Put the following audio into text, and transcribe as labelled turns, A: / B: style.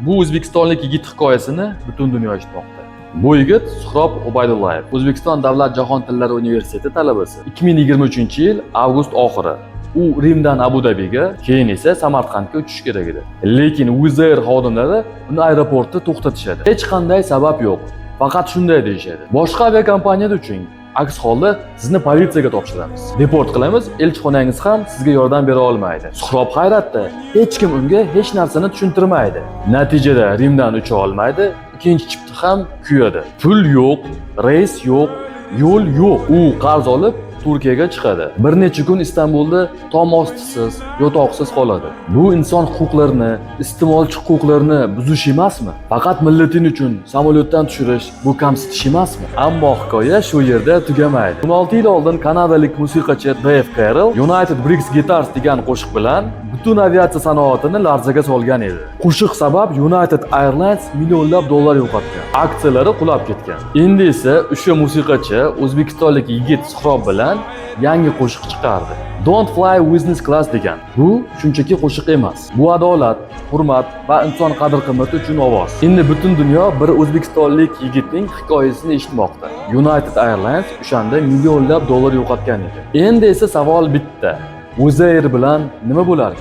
A: Bu o'zbekistonlik yigit hikoyasini butun dunyo eshitmoqda. Bu yigit Suhrob Ubaydullayev, O'zbekiston Davlat jahon tillari universiteti talabasi. 2023-yil avgust oxiri. U Rimdan Abu Dabiga, keyin esa Samarqandga uchish kerak edi. Lekin Wizz Air xodimlari uni aeroportda to'xtatishadi. Hech qanday sabab yo'q. Faqat shunday deyishadi: "Boshqa aviakompaniyada uching. Aks holda sizni politsiyaga topshiramiz. Deport qilamiz, elchixonangiz ham sizga yordam bera olmaydi." Suhrob hayratda. Hech kim unga hech narsani tushuntirmaydi. Natijada Rimdan ucha olmaydi, ikkinchi chipta ham kuyadi. Pul yo'q, reys yo'q, yo'l yo'q. U qarz olib Turkiyaga chiqadi. Bir necha kun Istanbulda tom ostisiz, yotoqsiz qoladi. Bu inson huquqlarini, iste'molchi huquqlarini buzish emasmi? Faqat millating uchun samolyotdan tushirish bu kamsitish emasmi? Ammo hikoya shu yerda tugamaydi. 16 yil oldin kanadalik musiqachi Dave Carroll "United Breaks Guitars" degan qo'shiq bilan butun aviatsiya sanoatini larzaga solgan edi. Qo'shiq sabab United Airlines millionlab dollar yo'qotgan. Aksiyalari qulab ketgan. Endi esa o'sha musiqachi o'zbekistonlik yigit Suhrob bilan yangi qo'shiq chiqardi. "Don't Fly Business Class" degan. Bu shunchaki qo'shiq emas. Bu adolat, hurmat va inson qadr-qimmati uchun ovoz. Endi butun dunyo bir o'zbekistonlik yigitning hikoyasini eshitmoqda. United Airlines o'shanda millionlab dollar yo'qotgan edi. Endi esa savol bitta. Wizz Air bilan nima bo'larkan?